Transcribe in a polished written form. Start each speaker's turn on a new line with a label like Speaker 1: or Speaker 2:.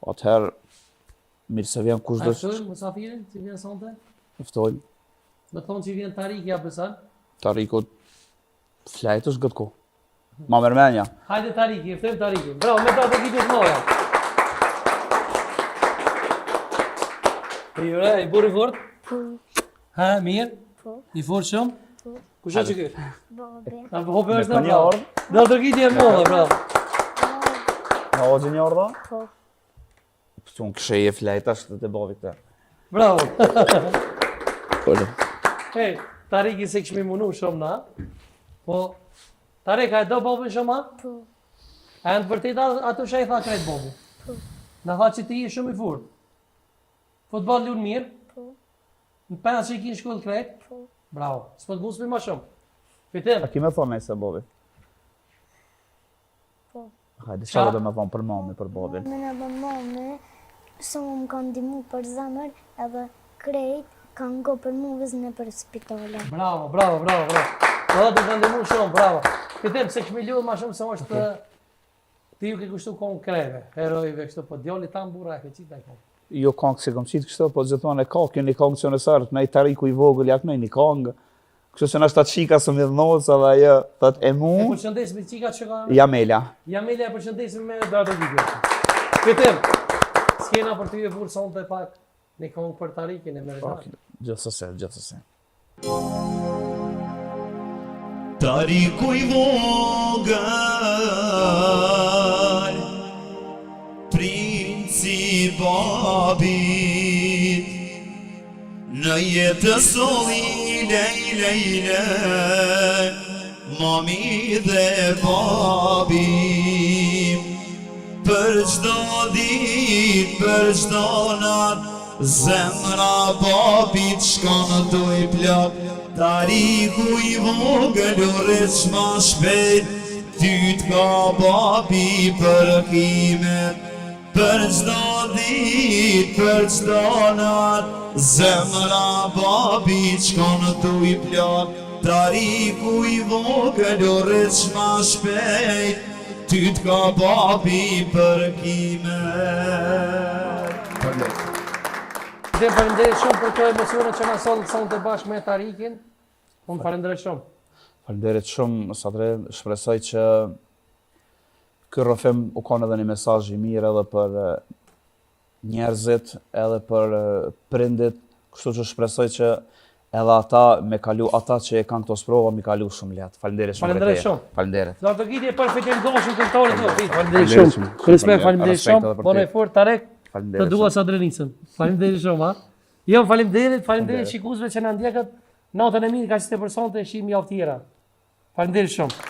Speaker 1: Atëherë, mirë se vjen kushdo.
Speaker 2: A e ftojmë musafirin që vjen sonte?
Speaker 1: E ftojmë.
Speaker 2: Me thonë që vjen Tariki, a beson?
Speaker 1: Tariku flejt është këtë kohë. Ma merr menja.
Speaker 2: Hajde Tariki, e ftojmë Tarikin. Bravo, me ta të kitë të moja. I ure, i burrë i fort?
Speaker 3: Po.
Speaker 2: Ha, mirë?
Speaker 3: Po.
Speaker 2: I fort shumë?
Speaker 3: Po.
Speaker 2: Kush është ky?
Speaker 3: Babi.
Speaker 2: A po hopi është
Speaker 1: Me
Speaker 2: në
Speaker 1: orë?
Speaker 2: Do të kitë e molla, bravo.
Speaker 1: Në orë një orë,
Speaker 3: Po.
Speaker 1: Po unë këshe e flejt është të të babi këtë.
Speaker 2: Bravo.
Speaker 1: Po.
Speaker 2: Hej, Tariki se kishmi munu shumë na. Po, Tarik, a e do babin shumë, a?
Speaker 3: Po.
Speaker 2: A janë të vërteta ato që i tha krejt babi?
Speaker 3: Po.
Speaker 2: Na tha që ti je shumë i fort. Futboll lun mirë?
Speaker 3: Po.
Speaker 2: Në pesë që i ki në shkollë krejt?
Speaker 3: Po.
Speaker 2: Bravo. S'po të ngusmi ma shumë. Fitim.
Speaker 1: A ki me thonë nëjse babi?
Speaker 3: Po.
Speaker 1: Hajde, çfarë do me thonë për mami, për babin?
Speaker 3: Mami edhe mami, sa më kanë ndihmu për zemër, edhe krejt kanë go për mu vëzë nëpër spitale.
Speaker 2: Bravo, bravo, bravo, bravo. Po të kanë ndihmu shumë, bravo. Fitim, se këshmi lullë ma shumë se është ti ju ke kushtu konë kreve, herojve kështu, po djali tam burra e ke qitë e konë.
Speaker 1: Jo kongë se kom qitë kështu, po gjithmonë e ka kjo një kongë që në sërët, në i tariku i vogël, ja kënoj një kongë. Kështu që nështë atë qika së midhnohet, sa dhe ajo, thot e mu.
Speaker 2: E përshëndesim me qika që ka?
Speaker 1: Jamela.
Speaker 2: Jamela e përshëndesim me duartrokitje. Fitim, s'kena për ty e burë sonte pak, një kongë për Tarikin e meriton.
Speaker 1: Gjithsesi, gjithsesi.
Speaker 4: Tariku i vogël Princi i babit Në jetë solli lej lej lej Mami dhe babi Për çdo dit, për çdo nat Zemra babit shkon tuj plak Tariku i vogël u rrit ma shpejt Ty t'ka babi për kimet Për çdo dit, për çdo nat Zemra babit shkon tuj plak Tariku i vogël u rrit ma shpejt Ty t'ka babi për kimet
Speaker 2: Dhe faleminderit shumë për këto emocione që na sollët sonte bashkë me Tarikin. Unë falenderoj shumë.
Speaker 1: Faleminderit shumë, Sadri, shpresoj që ky rrëfim u kanë edhe një mesazh i mirë edhe për njerëzit, edhe për prindit, kështu që shpresoj që edhe ata me kalu, ata që e kanë këto sprova me kalu shumë lehtë. Faleminderit shumë.
Speaker 2: Faleminderit shumë.
Speaker 1: Faleminderit.
Speaker 2: Duartrokitje për Fitim Gashin këngëtarit tonë. Faleminderit shumë. Respekt, faleminderit shumë. Bono i fort Tarek.
Speaker 1: Faleminderit.
Speaker 2: Të dua sa Drenicën. Faleminderit shumë, ha. Jo, faleminderit, faleminderit shikuesve që na ndjekët. Natën e mirë, kaq ishte për sonte, shihemi javë tjera. Faleminderit shumë.